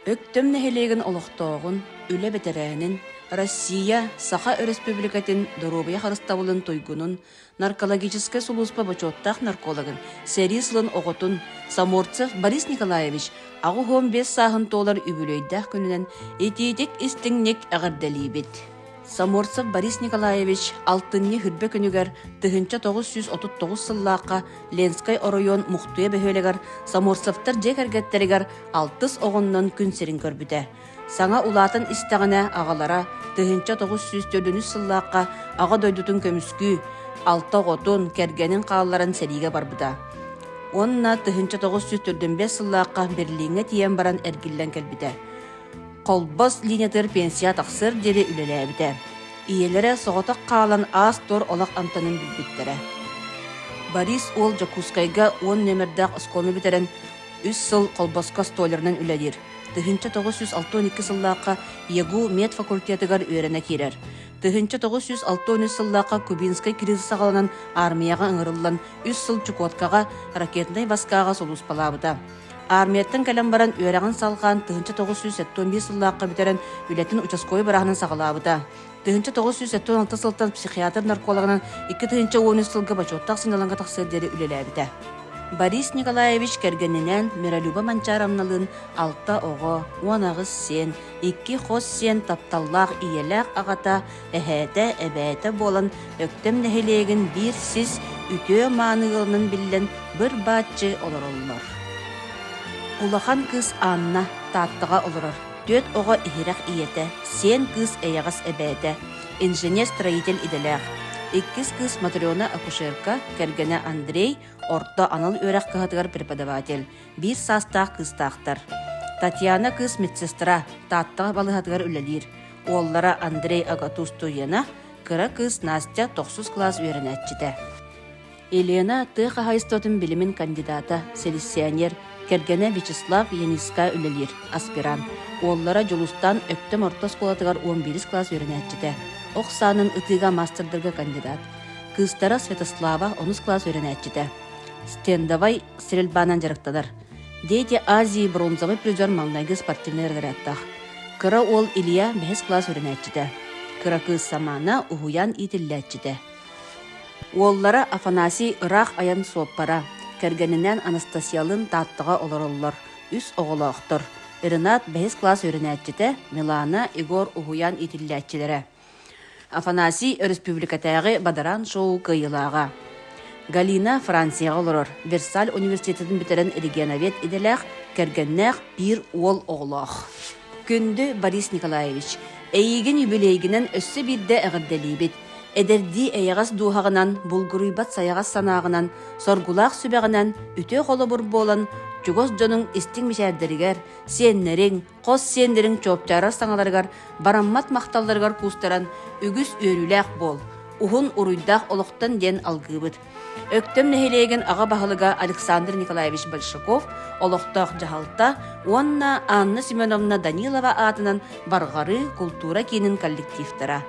Өктөм нэһилиэгин олохтооҕун, үлэ бэтэрээнин, Россия, Саха Өрөспүүбүлүкэтин доруобуйа харыстабылын туйгунун, наркологическай сулууспа бочуоттаах наркологын, сэрии сылын оҕотун Саморцев Борис Николаевич 85 сааһын туолар үбүлүөйдээх күнүнэн итиитик истиҥник эҕэрдэлиибит! Саморцев Борис Николаевич алтынньы хүрбэ күнүгэр 1939 сыллаахха Ленскэй оройуон Мухтуйа бөһүөлэгэр Саморцевтар дьиэ кэргэттэригэр алтыс оҕоннон күн сирин көрбүтэ. Саҥа улаатан истэҕинэ аҕалара 1904 сыллаахха Аҕа дойдутун көмүскүү, алта оҕотун, кэргэнин хаалларан сэриигэ барбыта. Уонна 1945 сыллаахха Берлиҥҥэ тиийэн баран эргиллэн кэлбитэ. Холбос линиятыгар пенсия тахсыар диэри үлэлээбитэ. Ийэлэрэ соҕотох хаалан аас-туор олох амтанын билбиттэрэ. Борис уол Дьокуускайга уон нүөмэрдээх оскуоланы бүтэрэн үс сыл Холбоско столерынан үлэлиир. 1962 сыллаахха ЯГУ медфакультетыгар үөрэнэ киирэр. 1963 сыллаахха Кубинскай кризис саҕаланан аармыйаҕа ыҥырыллан үс сыл Чукоткаҕа ракетнай войскаҕа сулууспалаабыта. Армияттан кэлэн баран үөрэҕин салҕаан 1971 сыллаахха бүтэрэн үлэтин участковай бырааһынан саҕалаабыта. 1976 сылтан психиатр-наркологынан 2013 сылга бочуоттаах сынньалаҥҥа тахсыар диэри үлэлээбитэ. Борис Николаевич кэргэнинээн Миролюба Манчаровналыын алта оҕо, 18 сиэн, икки хос сиэн тапталлаах ийэлээх аҕата, эһээтэ, эбээтэ буолан Өктөм нэһилиэгин биир сис үтүө-мааны ыалынан биллэн быр-бааччы олороллор. Улахан кыыс Анна Тааттаҕа олорор, түөрт оҕо иһирэх ийэтэ, сиэн кыыс эйэҕэс эбээтэ, инженер-строитель идэлээх. Иккис кыыс Матрена акушерка, кэргэнэ Андрей орто анал үөрэх кыһатыгар преподаватель, биир саастаах кыыстаахтар. Татьяна кыыс медсестра, Тааттаҕа балыыһатыгар үлэлиир. Уоллара Андрей АГАТУ студена, кыра кыыс Настя тохсус кылаас үөрэнээччитэ. Елена тыа хаһаайыстыбатын билимин кандидата, селекционер, кэргэнэ Вячеслав Яниска үлэлиир, аспирант. Уоллара Дьулустаан Өктөм орто оскуолатыгар уон биирис кылаас үөрэнээччитэ. Ох саанын ытыыга маастардарга кандидат. Кыыстара Святослава онус кылаас үөрэнээччитэ. Стендовай стрельбанан дьарыктанар. Дети Азии бронзовый призер маҥнайгы спортивнай разрядтаах. Кыра уол Илья бэһис кылаас үөрэнээччитэ. Кыра кыыс Самаана уһуйаан иитиллээччитэ. Уоллара Афанасий ыраах айан суоппара, кэргэнинээн Анастасиялыын Тааттаҕа олороллор, үс оҕолоохтор. Ренат бэһис кылаас үөрэнээччитэ, Милана, Егор уһуйаан иитиллээччилэрэ. Афанасий өрөспүүбүлүкэтээҕи бадараан шоу кыайыылааҕа. Галина Францияҕа олорор, Версаль университетын бүтэрэн регионовед идэлээх, кэргэннээх биир уол оҕолоох. Күндү Борис Николаевич, эйиигин юбилейгинэн өссө биирдэ эҕэрдэлиибит. Эдэрдии эйэҕэс дууһаҕынан, булгуруйбат сайаҕас санааҕынан, соргулаах сүбэҕинэн үтүө холобур буолан, чугас дьонуҥ истиҥ мичээрдэригэр, сиэннэриҥ, хос сиэннэриҥ чуопчаарар саҥаларыгар, бараммат махталларыгар куустаран үгүс үөрүүлээх буол, уһун уруйдаах олохтон диэн алгыыбыт. Өктөм нэһилиэгин аҕа баһылыга Александр Николаевич Большаков, олохтоох дьаһалта уонна Анна Семеновна Данилова аатынан Барҕарыы култуура киинин коллективтара.